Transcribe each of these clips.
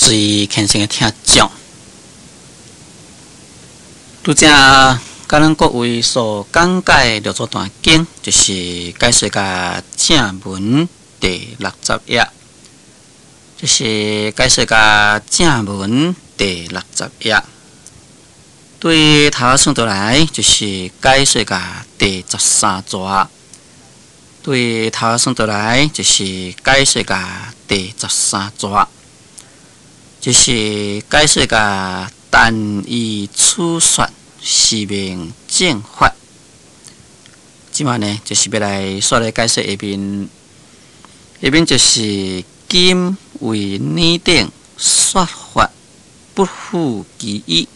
最虔誠的聽眾，拄才佮咱各位所講解六祖壇經，就是解說甲正文第六十頁，就是解說甲正文第六十頁。對頭仔算倒來，就是解說甲第十三逝。對頭仔算倒來，就是解說甲第十三逝。就是解說甲但以此說，是名正法。這擺呢，就是欲來煞來解說下面，下面就是今為爾等說法，不負其意，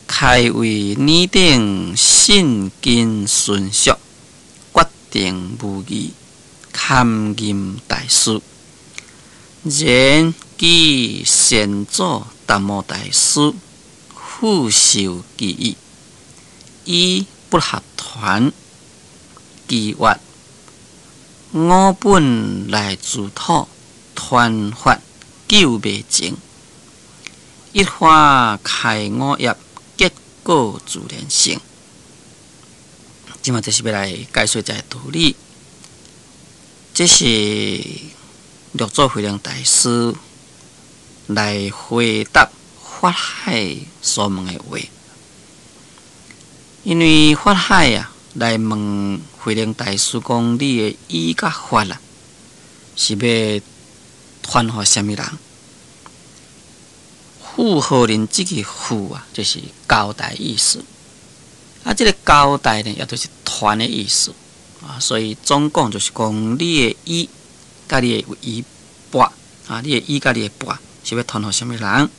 開為爾等信根純熟，決定無疑，堪任大事。然記先祖達摩大師付授其意，以不合傳。其曰：我本來自土，傳法久未成，一花開五葉，結果自然成。這擺就是欲來解說這个道理，這是六祖慧能大師來回答法海所問的話。因為法海啊來問慧能大師講：你的意佮法啊，是欲傳予啥物人？付予恁這个付啊，就是交代意思。啊，這个交代呢，也就是傳的意思啊。所以總講就是講，你的意佮你的衣缽啊，你的意佮你的缽是欲傳予啥物人？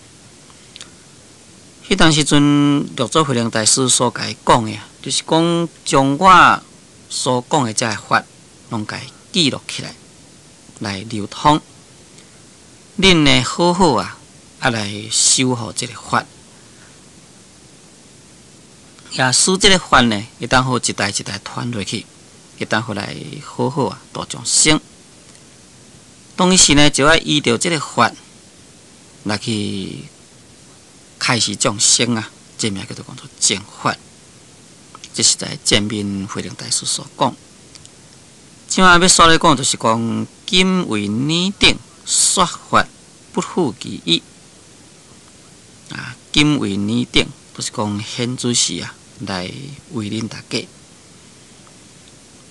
彼當時陣，六祖慧能大師所共伊講的，就是講將我所講的這个法，攏共伊記錄起來，來流通。恁呢，好好啊，啊來守護這个法，也使這个法呢，會當好一代一代傳落去，會當好來好好啊度眾生。當時呢，就愛依著這个法來去開示眾生啊，這名叫做講做正法。這是在前面慧能大師所講。這擺欲煞來講，就是講今為爾等說法不負其意啊，今為爾等，就是講現此時啊，來為恁大家。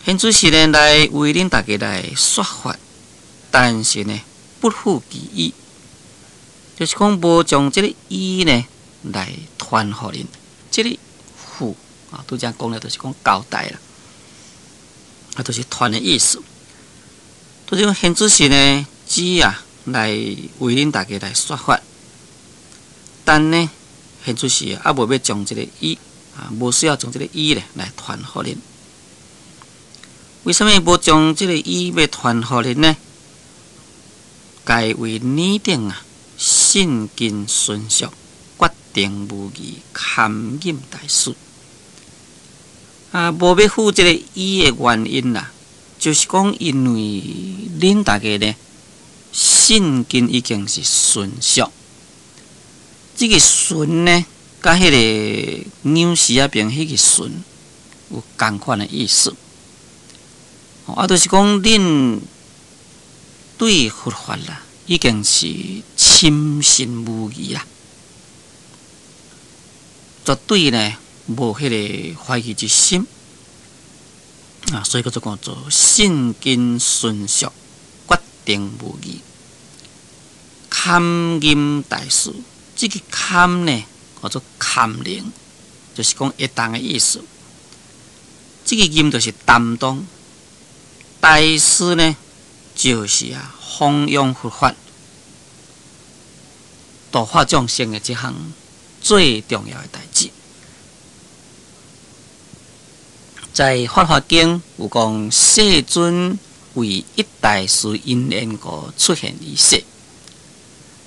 現此時呢，來為恁大家來說法，但是呢，不負其意，就是講無將這个意呢來傳予恁，這个付啊，拄才講的就是講交代啦，啊，就是傳的意思。就是講現此時呢，只啊來為恁大家來說法，但呢，現此時啊，無欲將這个意啊，無需要將這个意咧來傳予恁。為啥物無將這个意欲傳予恁呢？該為爾等啊，信根純熟，決定無疑，堪任大事。啊，無欲付這个意的原因啦，就是講因為恁大家呢，信根已經是純熟。這个純呢，佮彼个牛舌仔邊彼个純有仝款的意思。啊，就是講恁對佛法啦，已經是深信無疑啦，絕對呢無彼个懷疑之心啊，所以叫做講做信根純熟，決定無疑，堪任大事。這个堪呢，叫做堪能，就是講會當的意思。這个任就是擔當，大事呢，就是啊，弘揚佛法、度化眾生的這項最重要的代誌。在《法華經》有講，世尊為一大事因緣故出現於世，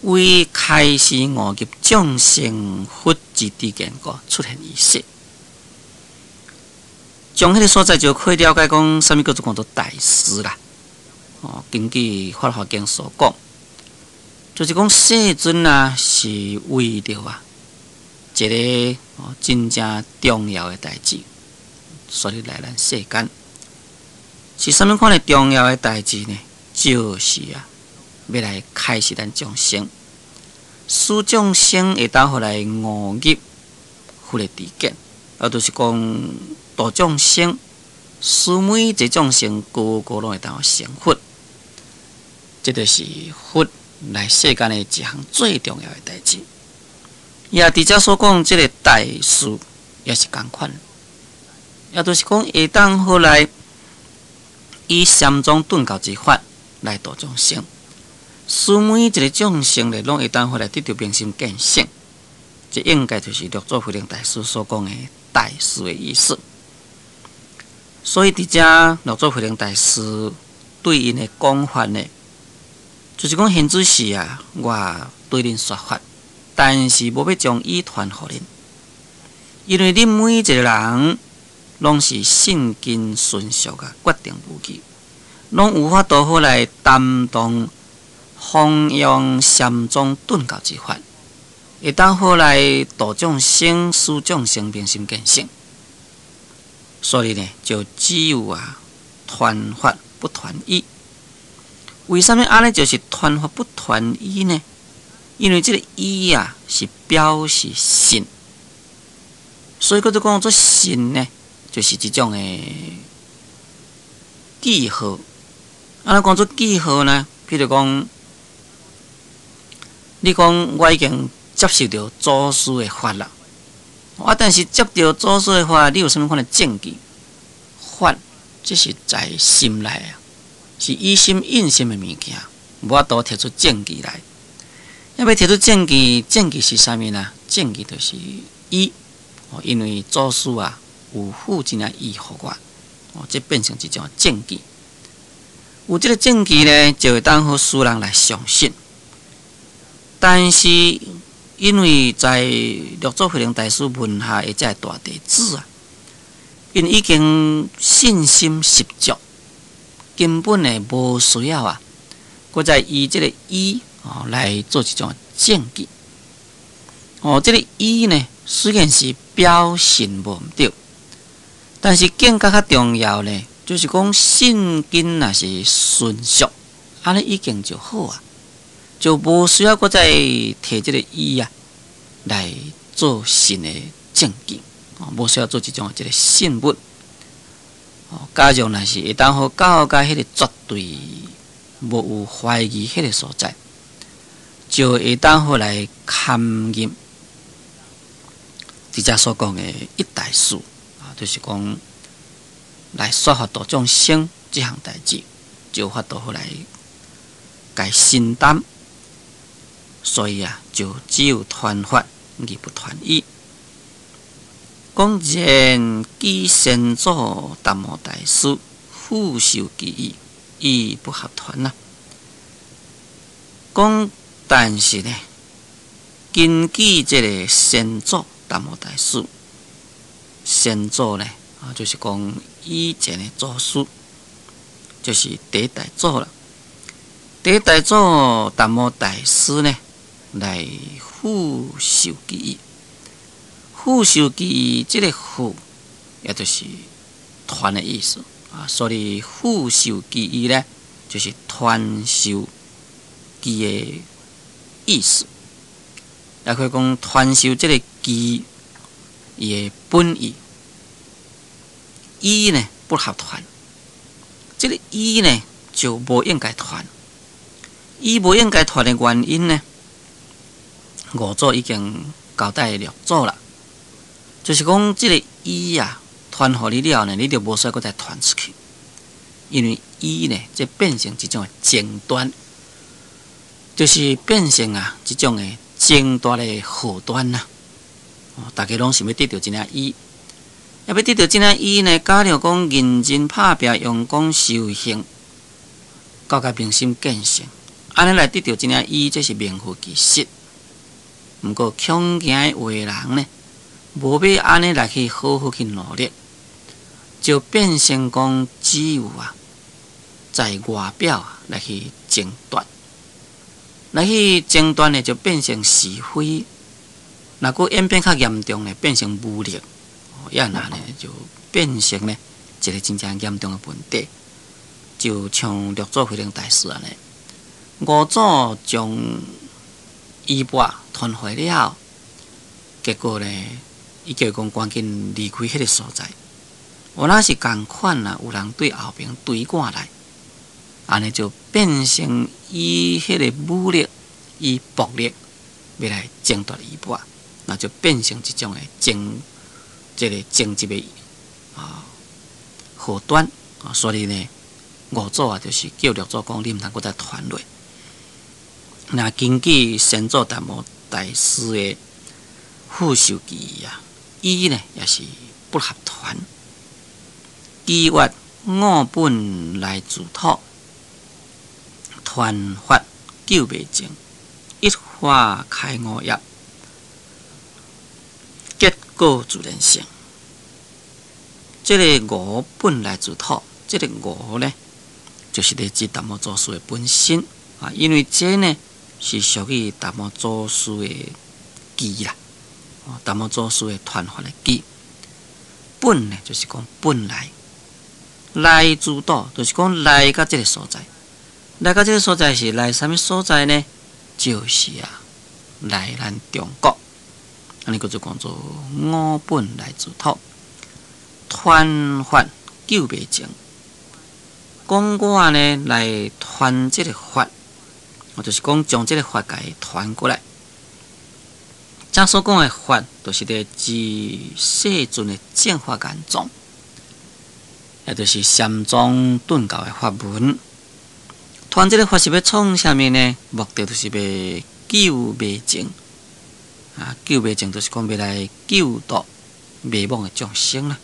為開示五劫眾生佛之知見故出現於世。從彼个所在就可以了解講，啥物叫做講做大事啦。哦，根據《法華經》所講，就是講世尊啊，是為著啊一个哦真正重要的代誌，所以來咱世間。是啥物款的重要的代誌呢？就是啊，欲來開示咱眾生，使眾生會當予來悟入佛的知見，啊，就是講度眾生，使每一個眾生個個攏會當成佛，這就是佛來世間的一項最重要的代誌。也佇遮所講，這个大事也是仝款，也就是講會當予來以禪宗頓教之法來度眾生，使每一个眾生咧，攏會當予來得著明心見性。這應該就是六祖慧能大師所講的大事的意思。所以佇遮六祖慧能大師對𪜶的講法呢，就是講現此時啊，我對恁說法，但是無欲將意傳予恁，因為恁每一个人攏是信根純熟啊，決定無疑，攏有法度好來擔當弘揚禪宗頓教之法，會當好來度眾生，使眾生明心見性。所以呢，就只有啊，傳法不傳意。為啥物按呢？就是傳法不傳意呢？因為這个意啊，是表示信，所以閣做講做信呢，就是一種的記號。按呢講做記號呢？譬如講，你講我已經接受著祖師的法啦，啊，但是接著祖師的法，你有啥物款的證據？法，這是在心內啊，是以心印心的物件，無法度提出證據來。欲提出證據，證據是啥物呢？證據就是意，因為祖師啊有付這領衣予我，哦，這變成一種證據。有這个證據呢，就會當予使人來相信。但是因為在六祖慧能大師門下的這个大弟子啊，𪜶已經信心十足，根本呢無需要啊，閣再以這个意哦來做一種證據。哦，這个意呢，雖然是表信無毋對，但是更加較重要呢，就是講信根若是純熟，按呢已經就好啊，就無需要閣再提這个意啊來做信的證據，哦，無需要做這種這个信物。哦，假如若是會當予到共彼个絕對無有懷疑彼个所在，就會當予來堪任。佇遮所講的一大事啊，就是講來說法度眾生這項代誌，就有法度予來共承擔。所以啊，就只有傳法而不傳意。講然據先祖達摩大師付授其意，意不合傳啊。講但是呢，根據這个先祖達摩大師，先祖呢啊，就是講以前的祖師，就是第一代祖啦。第一代祖達摩大師呢，來付授其意，付授其意，這个付，也就是傳的意思啊。所以付授其意呢，就是傳授其的意思。也可以講傳授這个其伊的本意。意呢不合傳，這个意呢就無應該傳。意無應該傳的原因呢，五祖已經交代六祖啦，就是講這个意啊，傳予你了呢，你就無需閣再傳出去，因為意呢，這變成一種爭端，就是變成啊一種的爭大的禍端啊！哦，大家攏想欲得著這領衣，欲得著這領衣呢，假如講認真拍拚用功修行，到共明心見性，按呢來得著這領衣，這是名副其實。毋過恐驚的話人呢，無欲按呢來去好好去努力，就變成講只有啊，在外表來去爭奪。來去爭端呢，就變成是非；若閣演變較嚴重呢，變成武力，也若呢就變成呢一個真正嚴重的問題。就像六祖慧能大師按呢，五祖將衣缽傳回了，結果呢，伊叫伊講趕緊離開彼個所在。原來是仝款啊，有人對後爿追趕來，按呢就變成以彼個武力、以暴力欲來爭奪衣缽，那就變成一種的爭，這個爭執的禍端啊，所以呢，五祖啊，就是叫六祖講，你毋通閣再傳落。那根據先祖達摩大師的副授記啊，伊呢也是不合傳。記曰我本來自土，傳法救迷眾，一花開五葉，結果自然成。這个我本來自土，這个我呢，就是咧指達摩祖師的本身啊，因為這呢是屬於達摩祖師的記啦，達摩祖師的傳法的記。本呢，就是講本來，來自土，就是講來到這个所在，來到這个所在是來啥物所在呢？就是啊，來咱中國，按呢叫做講做我本來自土，傳法救迷眾。講我呢來傳這个法，我就是講將這个法共伊傳過來。這所講的法，就是咧指世尊的正法眼藏，也就是禪宗頓教的法門。傳這个法是欲創啥物呢？目的就是欲救迷眾。啊，救迷眾就是講欲來救度迷惘的眾生啦。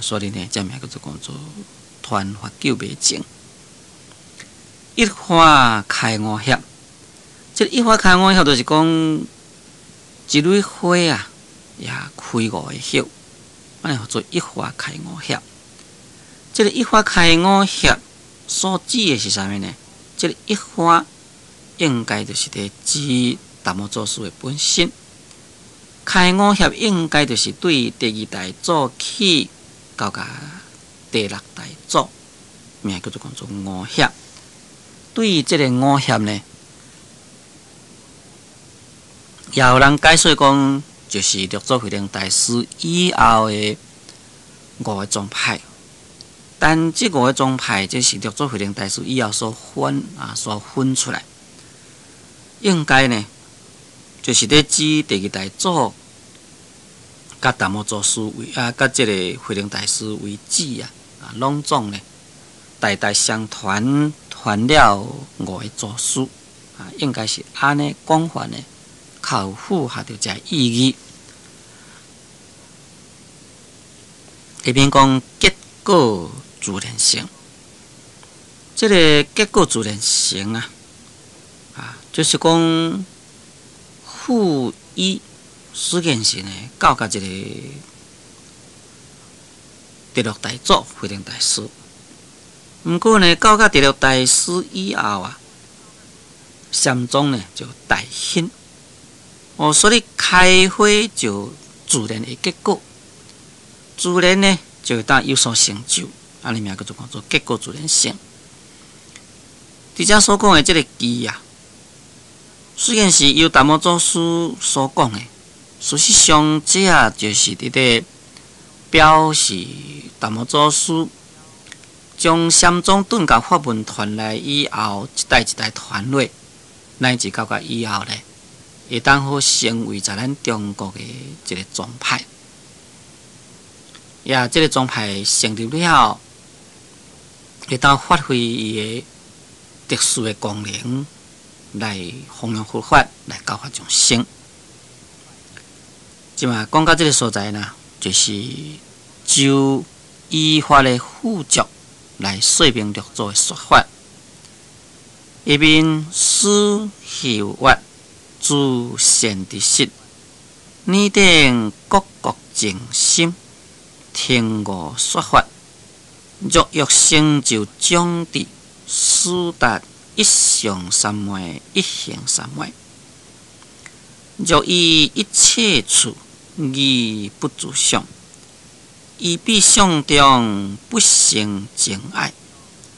所以呢，這名叫做講做傳法救迷眾。一花開五葉，這个一花開五葉就是講一蕊花啊，也開五个葉，按呢號做一花開五葉。這个一花開五葉所指的是啥物呢？這个一花應該就是佇指達摩祖師的本身。開五葉應該就是對第二代祖起到共第六代祖，名叫做講做五葉。對這个五葉呢，也有人解說講，就是六祖慧能大師以後的五个宗派。但這五个宗派，這是六祖慧能大師以後所分啊，所分出來，應該呢，就是咧指第二代祖，佮達摩祖師為啊，佮這个慧能大師為止啊，啊，攏總呢，代代相傳，傳了五个祖師啊，應該是按呢講法呢，較有符合著這个意義。下面講結果自然成，這个結果自然成啊，啊，就是講賦予釋然性呢，到共這个第六代祖慧能大師。毋過呢，到共第六大師以後啊，禪宗呢就大興。哦，所以開花就自然會結果，自然呢就會當有所成就。按呢名叫做講做結果自然成。佇遮所講的這个記啊，雖然是由達摩祖師所講的，事實上這啊就是佇咧表示達摩祖師將禪宗頓教法門傳來以後，一代一代傳落，乃至到共以後咧，會當好成為在咱中國的一个宗派。也這个宗派成立了後，會當發揮伊的特殊的功能，來弘揚佛法，來教化眾生。這馬講到這个所在呢，就是就依法的附著來說明六祖的說法。下面師授曰：諸善知識，爾等各各淨心，聽我說法，若欲成就種智，始達一相三昧，一行三昧。若於一切處，而不住相，於彼相中不生憎愛，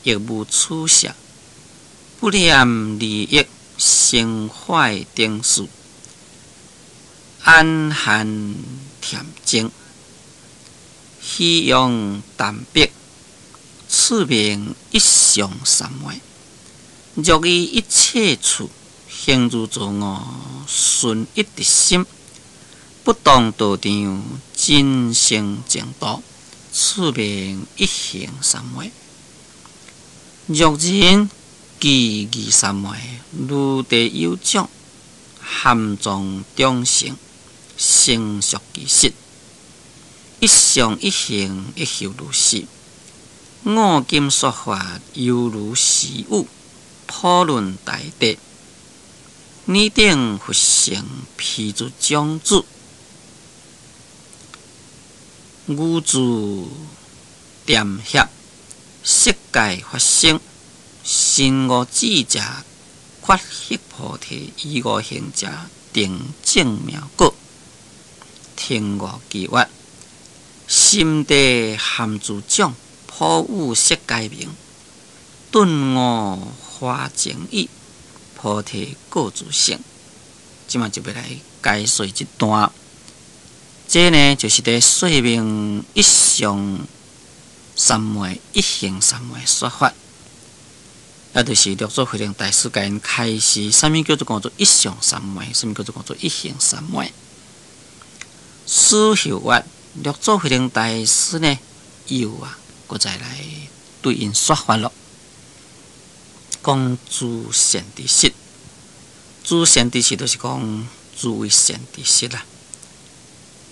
亦無取捨，不念利益，成壞等事，安閒恬靜，虛陽淡泊，此名一相三昧。若於一切處行如自我，純一直心，不動道場，真性淨土，此名一行三昧。若人具二三昧，如地有掌，含藏中成，成熟其實，一相一行亦復如是。我今說法猶如時雨，普潤大地。爾等佛乘辟諸種子，語住恬協，色界法身，身無智者，決悉菩提，於無行者，定證妙果，聽悟其願，心地含諸種，普雨色界明，頓悟華淨意，菩提果自成。這馬就欲來解說這段。這呢就是佇說明一相三昧、一行三昧說法，也就是六祖慧能大師共𪜶開示，啥物叫做講做一相三昧，啥物叫做講做一行三昧。師又曰，六祖慧能大師呢，又啊，閣再來對𪜶說法咯。講諸善知識，諸善知識就是講諸位善知識啦。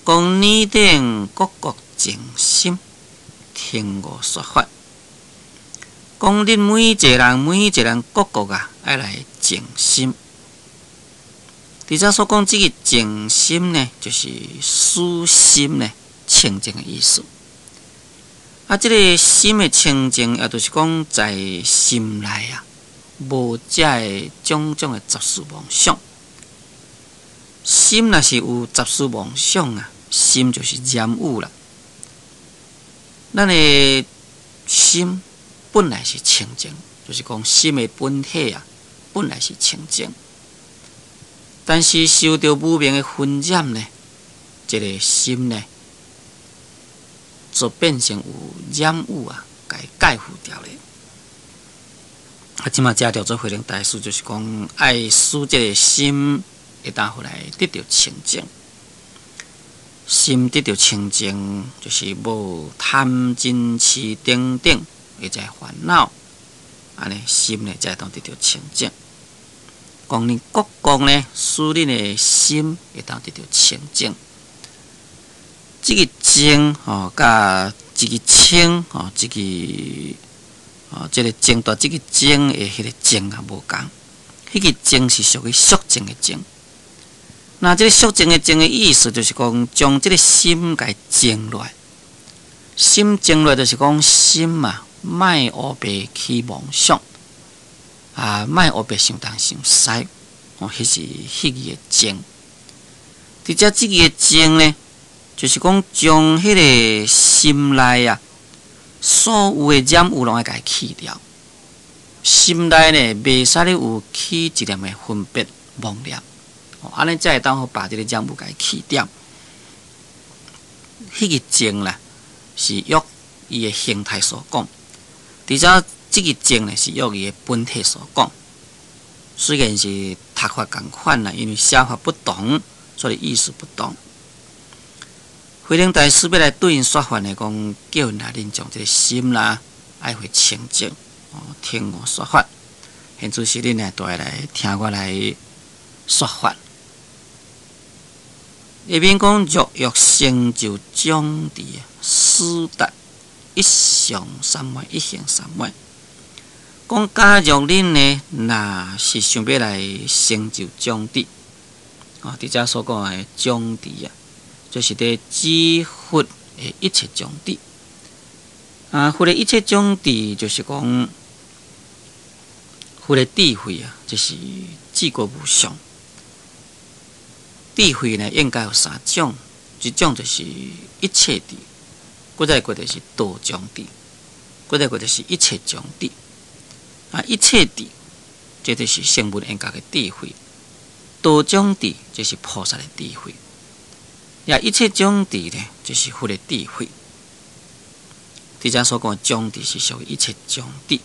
講爾等各各靜心，聽我說法。講恁每一個人，每一個人各各啊，愛來靜心。佇遮所講這个靜心呢，就是使心呢清淨的意思。啊，這个心的清淨，也就是講在心內啊，無遮个種種的雜事妄想。心若是有雜事妄想啊，心就是染污啦。咱的心本來是清淨，就是講心的本體啊，本來是清淨。但是受著無明的薰染呢，這个心呢，就變成有染污啊，共伊蓋覆掉咧。啊，這馬遮六祖慧能大師就是講，愛使這个心會當予來得著清淨。心得著清淨，就是無貪嗔癡等等的這煩惱，按呢心呢才會當得著清淨。講恁各國呢，使恁的心會當得著清淨。這个淨吼，佮這个清吼，這个哦，這个淨佇這个淨的彼个淨啊無仝，彼个淨是屬於肅靜的靜。那這个肅靜的靜的意思，就是講將這个心共靜落來。心靜落來，就是講心啊，莫烏白起妄想，啊，莫烏白想東想西，哦，彼是彼个的靜。佇遮這个的靜呢，就是講將彼个心內啊，所有的染污攏愛共伊去掉。心內呢，袂使咧有起一念的分別妄念，哦，按呢才會當予把這个染污共伊去掉。彼个靜啦，是約伊的形態所講；佇遮這个靜呢，是約伊的本體所講。雖然是讀法仝款啦，因為寫法不同，所以意思不同。慧能大師欲來對𪜶說法呢，講叫𪜶來恁將這个心啦，愛予清淨，哦，聽我說法。現此時恁呢，都愛來聽我來說法。下面講若欲成就種智，始達一相三昧，一行三昧。講假若恁呢，若是想欲來成就種智，哦，佇遮所講的種智啊，就是佇指佛的一切種智。啊，佛的一切種智，就是講佛的智慧啊，這是至高無上。智慧呢，應該有三種，一種就是一切智，閣再一個就是道種智，閣再一個就是一切種智。啊，一切智，這就是聲聞緣覺的智慧；道種智，這是菩薩的智慧；也一切種智呢，就是佛的智慧。佇遮所講的種智是屬於一切種智。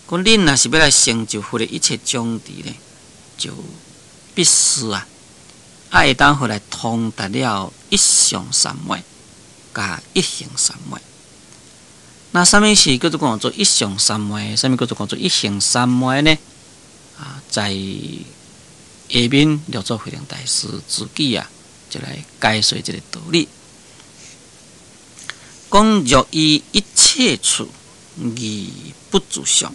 講恁若是欲來成就佛的一切種智呢，就必須啊，愛會當予來通達了一相三昧，佮一行三昧。那啥物是叫做講做一相三昧？啥物叫做講做一行三昧呢？啊，在下面六祖慧能大師自己啊，就來解說這个道理。講若於一切處而不住相，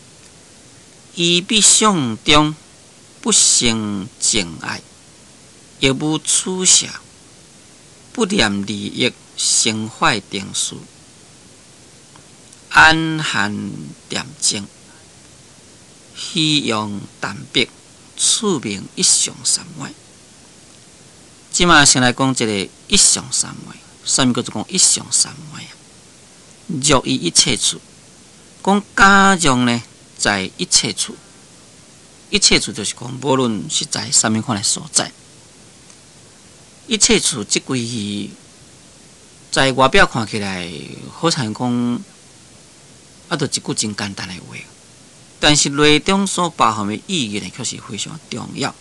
於彼相中不生憎愛，亦無取捨，不念利益，成壞定事，安閒恬靜，虛用淡泊，此名一相三昧。這馬先來講這个一相三昧，啥物叫做講一相三昧啊？若於一切處，講假若呢，在一切處，一切處就是講，無論是在啥物款的所在，一切處這句在外表看起來，好像講啊，就一句真簡單的話，但是內中所包含的意義呢，卻是非常重要。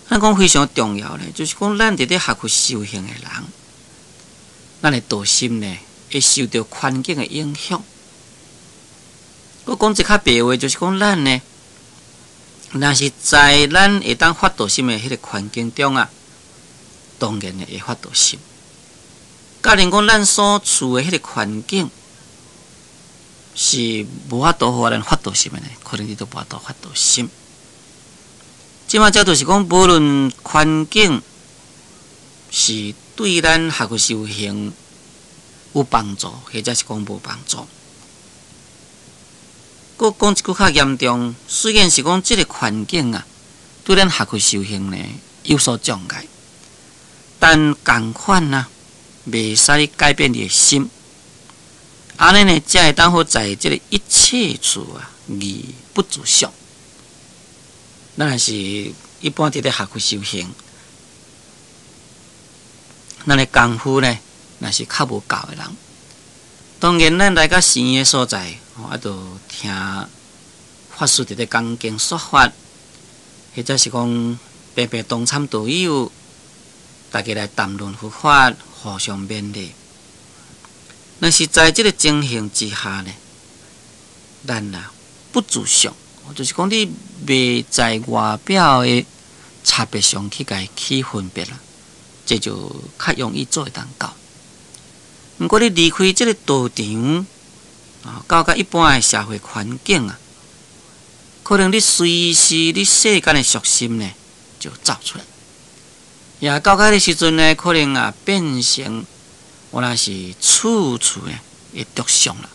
咱講非常重要呢，就是講咱佇咧學佛修行的人，咱的道心呢，會受著環境的影響。閣講一較白話，就是講咱呢，若是在咱會當發道心的彼个環境中啊，當然會發道心。假如講咱所處的彼个環境是無法度予咱發道心的呢，可能你都無法度發道心。這馬這就是講，無論環境是對咱學佛修行有幫助，或者是講無幫助。閣講一句較嚴重，雖然是講這个環境啊，對咱學佛修行呢有所障礙，但仝款啊，袂使改變你的心。按呢呢，才會當好在這个一切處啊，而不住相。咱若是一般佇咧學佛修行，咱的功夫呢，若是較無夠的人，當然咱來到寺院的所在，啊，就聽法師佇咧講經說法，或者是講平平同參道友，大家來談論佛法，互相勉勵。若是在這个情形之下呢，咱啊不住相，就是講你袂在外表的差別上去共伊去分別啦，這就較容易做會當到。毋過你離開這个道場，啊，到較一般的社會環境啊，可能你隨時你世間的俗心呢就走出來，也到彼个時陣呢，可能啊變成我若是處處呢會著相啦。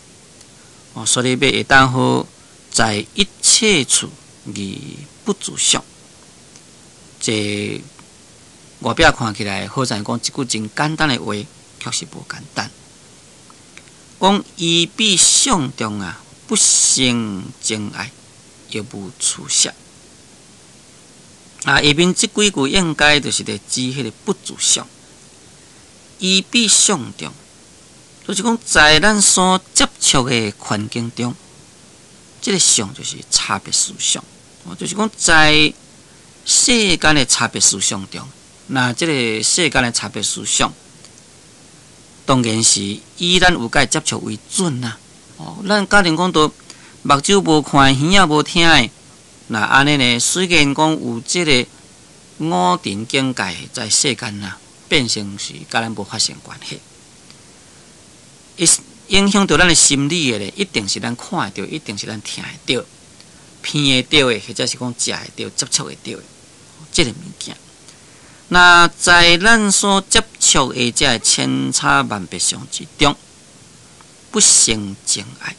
哦，所以欲會當好在一切處而不住相，這外表看起來好像講一句真簡單的話，確實無簡單。講於彼相中啊，不生憎愛，亦無取捨。啊，下面這幾句應該就是咧指彼个不住相。於彼相中，就是講在咱所接觸的環境中，這个相就是差別思想。就是講在世間的差別思想中，那這个世間的差別思想，當然是以咱有共接觸為準啦。哦，咱假如講著目睭無看，耳仔無聽的，那按呢呢，雖然講有這个五塵境界在世間啊，變成是佮咱無發生關係。伊影響著咱的心理的咧，一定是咱看會著，一定是咱聽會著、鼻會著的，或者是講食會著、接觸會著的這个物件。那在咱所接觸的這个千差萬別相之中，不生憎愛，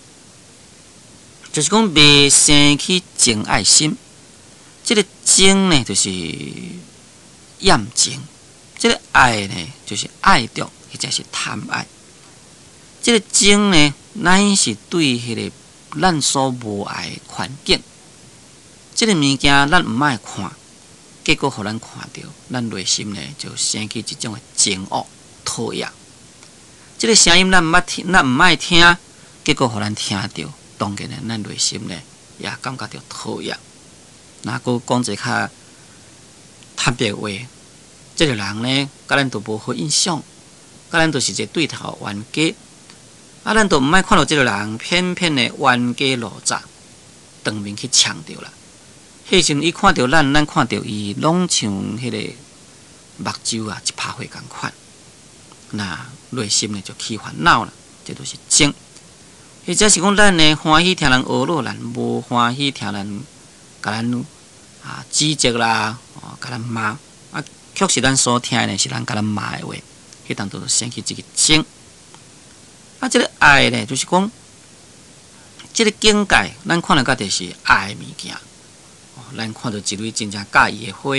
就是講袂生起憎愛心。這个憎呢，就是厭憎；這个愛呢，就是愛著或者是貪愛。這个憎呢，乃是對彼个咱所無愛的環境，這个物件咱毋愛看，結果予咱看著，咱內心呢就生起一種的憎惡、討厭。這个聲音咱毋捌聽，咱毋愛聽，結果予咱聽著，當然呢，咱內心呢也感覺著討厭。若閣講一個較坦白話，這个人呢，佮咱都無好印象，佮咱就是一個對頭冤家。啊，咱都毋愛看著這个人，偏偏呢冤家路窄，當面去衝著啦。彼時陣伊看著咱，咱看著伊，攏像彼个目睭啊，一拍火仝款。那內心呢就起煩惱啦，這就是憎。或者是講咱呢歡喜聽人呵咾咱，無歡喜聽人共咱指責啦，哦，共咱罵啊，確實咱所聽的呢是人共咱罵的話，彼當就生起這个憎。啊，這个愛呢，就是講這个境界，咱看著閣就是愛的物件。哦，咱看著一蕊真正佮意的花。